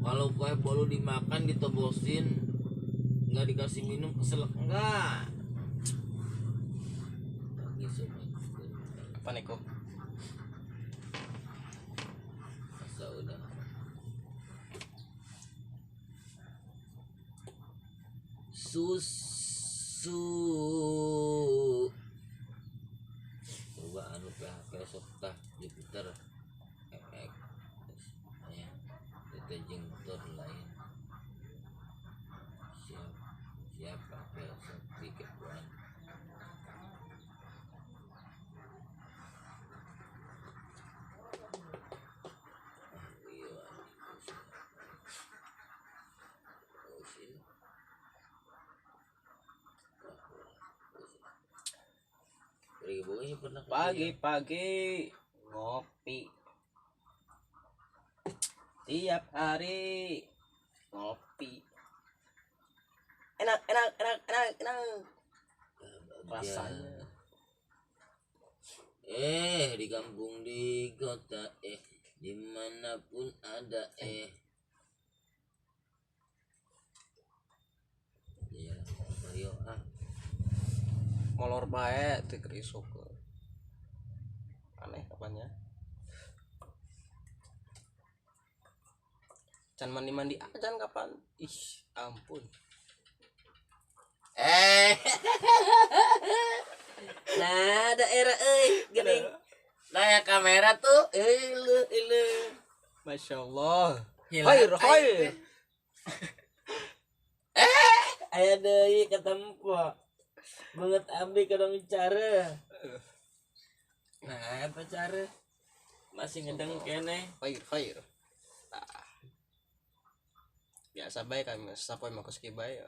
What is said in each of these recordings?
Kalau kue bolu dimakan ditobosin nggak dikasih minum keselak enggak. Lagi semua. Apa nih kok? Masa udah. Susu. Coba anu PHP sok tah Jupiter FX ya. Tete jeung tur lain. Siap siap pakai sok dikepuan. Ah, iya, anjing. Usin. Ribu pernah ke Pagi-pagi ngopi. Tiap hari ngopi. Enak, enak, enak, enak, enak. Rasanya. Di kampung, di kota, dimanapun ada, Iya, Mario ah. Molor bae teu keur isuk. Aneh kapannya. Can mandi-mandi acan kapan? Ih, ampun. Nah, daerah euy geuning. Nah, ya kamera tuh ilu ilu. Masya Allah. Hilang. Khair, khair. Aya deui ketempo. Banget abdi kadang cara. Nah, eta cara masih ngedeng keneh. Khair, khair. Nah. Biasa bae kami sapoe mah kos kieu bae.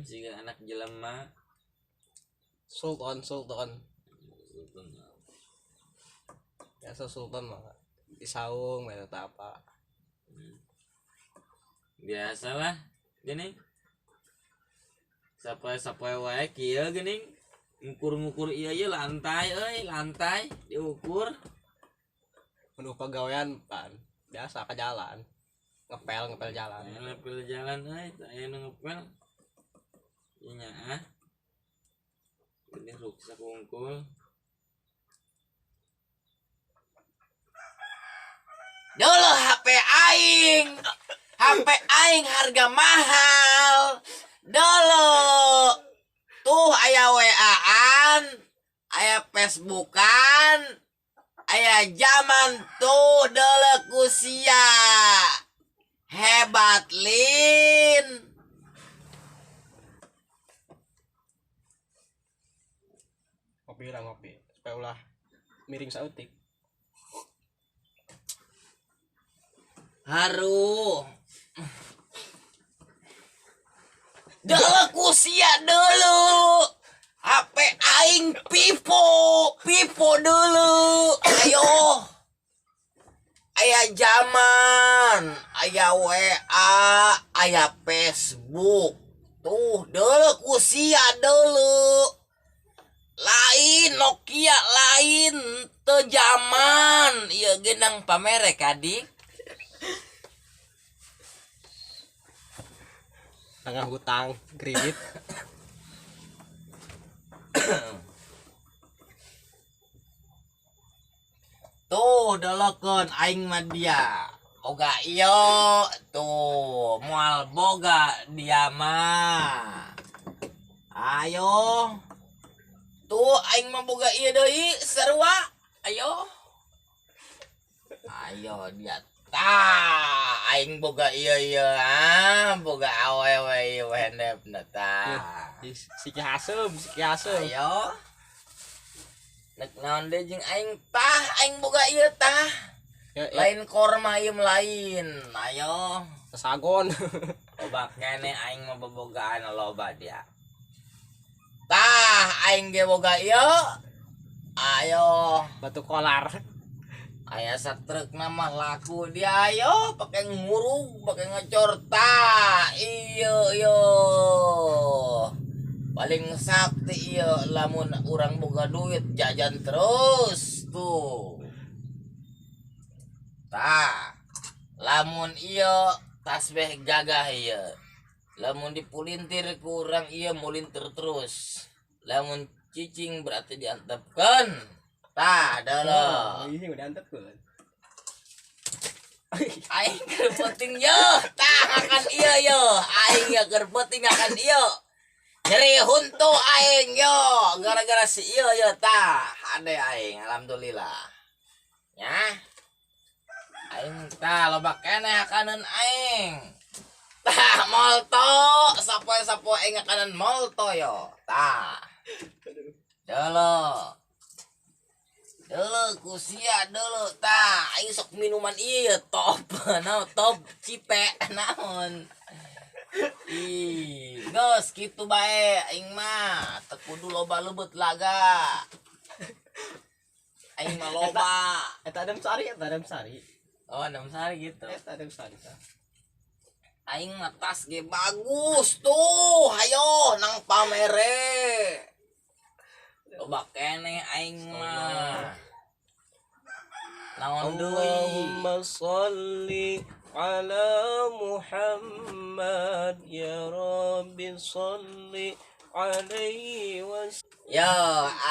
Siga anak jelema. Sultan, sultan. Sultan. Biasa sultan mah di saung bae teh apa. Biasalah gini. Sapoe-sapoe wae kieu geuning. Ngukur-ngukur ieu ieu lantai euy, lantai diukur. Penuh pegawaian pan. Biasa ke jalan. Ngepel, ngepel jalan. Ngepel jalan euy, aya nu ngepel. Ieu nya ah. Ini ruksak wungkul. Dulu HP aing. HP aing harga mahal. Dulu tuh aya WA-an, aya Facebookan, aya zaman tuh dulu kusia. Hebat lin. Ngopi lah ngopi supaya ulah miring sautik. Haru. Dulu kusia dulu. HP aing pipo, pipo dulu. Ayo. Aya zaman, aya WA, aya Facebook. Tuh dulu kusia dulu. Lain Nokia lain teu zaman. Ieu genang pamerek adik. Tengah hutang kredit. Tuh dolokeun aing mah dia. Boga ieu tuh moal boga dia mah. Ayo. Tuh aing mah boga ieu deui sarua. Ayo. Ayo dia. Tah aing boga ieu ieu ah boga awewe ieu hendepna tah. Si Ki Hasem, si Ki Hasem. Ayo. Nek naon deui jeung aing tah aing boga ieu tah. Ya, ya. Lain korma ieu lain. Ayo. Sagon. Loba keneh aing mah bobogaan loba dia. Tah aing ge boga ieu. Ayo. Batu kolar. Aya satruk nama laku dia ayo pakai ngurung pakai ngecor tah iyo iyo paling sakti iyo lamun urang boga duit jajan terus tuh tah Lamun ieu tasbih gagah ieu. Lamun dipulintir kurang ieu mulintir terus. Lamun cicing berarti diantepkeun. Tah, deuleu. Oh, ini udah antepkeun. Aing keur penting ye, tah akan ieu ye. Aing ye keur penting akan ieu. Nyeri huntu aing yo gara-gara si ieu ye tah. Ade aing alhamdulillah. Nya. Aing tah loba keneh akaneun aing. Tah molto sapoe-sapoe aing akaneun molto yo. Tah. Deuleu. Deuleu ku sia deuleu tah aing sok minuman ieu top naon top cipe naon. Ih, geus kitu bae aing mah teu kudu loba leubet laga. Aing mah loba. Eta Adam Sari, eta Adam Sari. Oh, Adam Sari gitu. Eta Adam Sari tah. Aing mah tas ge bagus tuh, hayo nang pamere. Loba keneh aing mah. Naon deui? Allahumma sholli ala Muhammad ya Rabbi sholli alaihi was. Yo,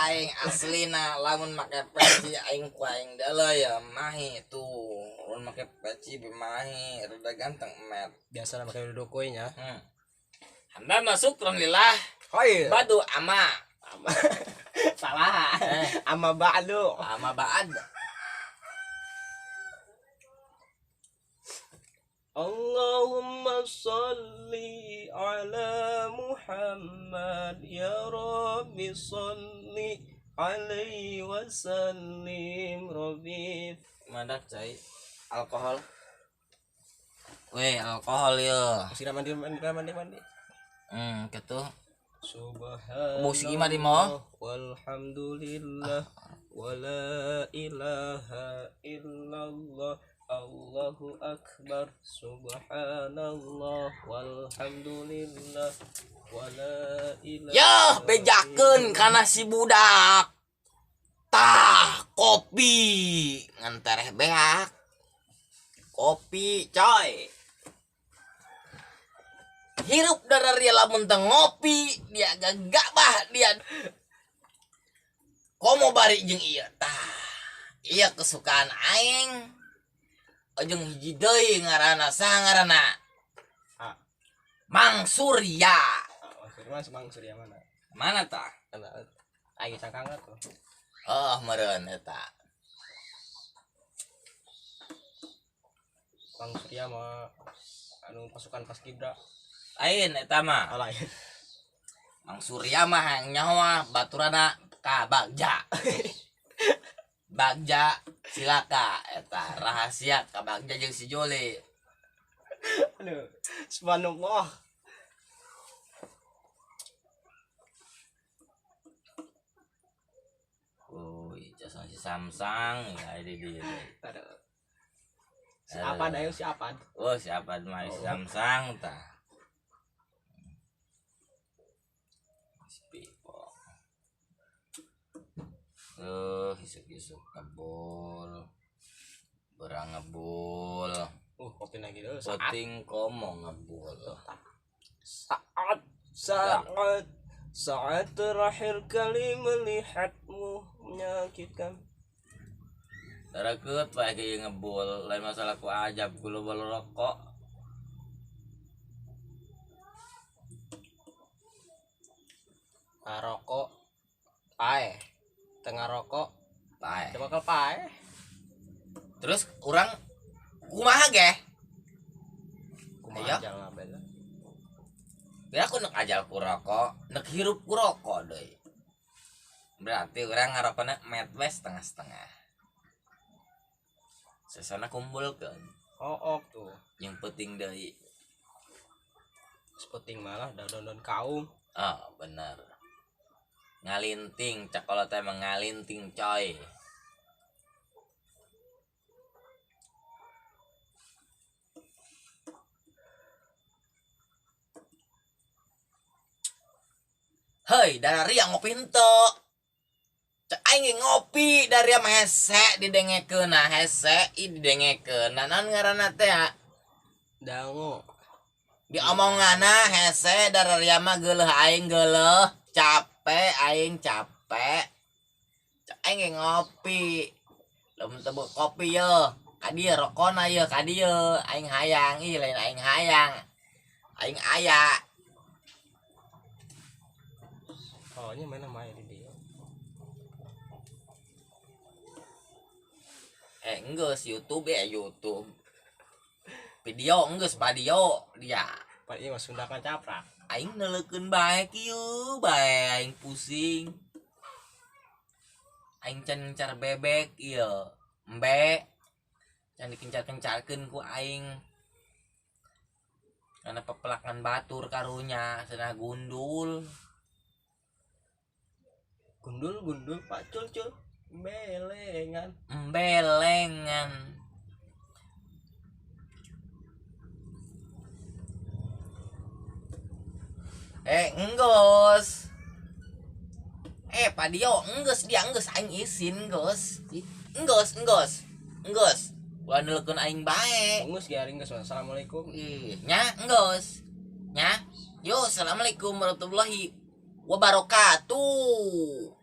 aing aslina lamun make peci aing ku aing deuleu ya mahi tuh. Lamun make peci be mahi rada ganteng emet. Biasa lah make duduk koe nya. Hamba masuk lillah. Khair. Badu ama. Ama. Salah. Ama ba'du. Ama ba'ad. Allahumma sholli ala Muhammad ya Rabbi sholli alaihi wa sallim Rabbi. Mandak cai alkohol. Weh, alkohol ya. Sira mandi mandi mandi mandi. Gitu. Subhanallah. Musik mah di mo. Walhamdulillah wala ilaha illallah. Allahu akbar subhanallah walhamdulillah wala ilaha. Yah, bejakeun kana si budak. Tah, kopi ngan tereh beak. Kopi, coy. Hirup darah dia lamun teu ngopi, dia gagabah dia. Komo bari jeung ieu tah. Ieu kesukaan aing. Ojong hiji deui ngaranna saha ngaranna? Mang Surya. Mang Surya, Mang Surya mana? Mana tah? Aing cangkang tuh. Oh, meureun eta. Mang Surya mah anu pasukan Paskibra. Lain eta mah. Oh, lain. Mang Surya mah nyawa baturana ka Bagja. Bagja silaka eta rahasia ka Bagja jeung si Jole. Aduh, subhanallah. Uy, jasan si Samsang ya di dieu. Aduh. Si Apad ayo si Apad. Oh, si Apad mah si Samsang tah. Si Pipo. Isuk-isuk ngebul. Berang ngebul. Kopi lagi dulu. Penting komo ngebul. Saat terakhir kali melihatmu menyakitkan. Tarakut pae ge ngebul, lain masalah ku ajab ku loba rokok. Ngarokok pae. Tengah rokok pae. Coba bakal pae. Terus urang kumaha ge? Kumaha ajal ngabel. Ya aku nek ajal ku rokok, nek hirup ku rokok deui. Berarti urang ngarokona met we setengah-setengah. Sesana kumpulkeun. Oh, tuh. Yang penting deui. Sepenting malah daun-daun kaum. Ah, bener. Ngalinting, cak kalau teh emang ngalinting coy. Hei, darah riang ngopi henteu. Cek aing ge ngopi dari mah hese didengekeun nah hese ih didengekeun. Nah naon ngaranna teh ya? Dango. Diomonganna hese dari mah geuleuh aing geuleuh, capek aing capek. Cek aing ge ngopi. Lamun teu kopi ye, ka dieu rokona ye ka dieu aing hayang ih lain aing hayang. Aing aya. Oh, nya mana main di dieu. Enggeus YouTube ya YouTube. Video enggeus video dia. Pak ieu mah Sunda kan caprak. Aing neuleukeun bae kieu bae aing pusing. Aing can ngincar bebek ieu. Embe. Can dikencar-kencarkeun ku aing. Karena pepelakan batur karunya cenah gundul. Gundul gundul Pak cul cul. Belengan. Belengan. Enggeus. Pak Dio, enggeus dia enggeus aing isin geus. Enggeus, enggeus. Enggeus. Ulah neuleukeun aing bae. Enggeus ge aring geus. Assalamualaikum. Ih, nya enggeus. Nya. Yo, assalamualaikum warahmatullahi wabarakatuh.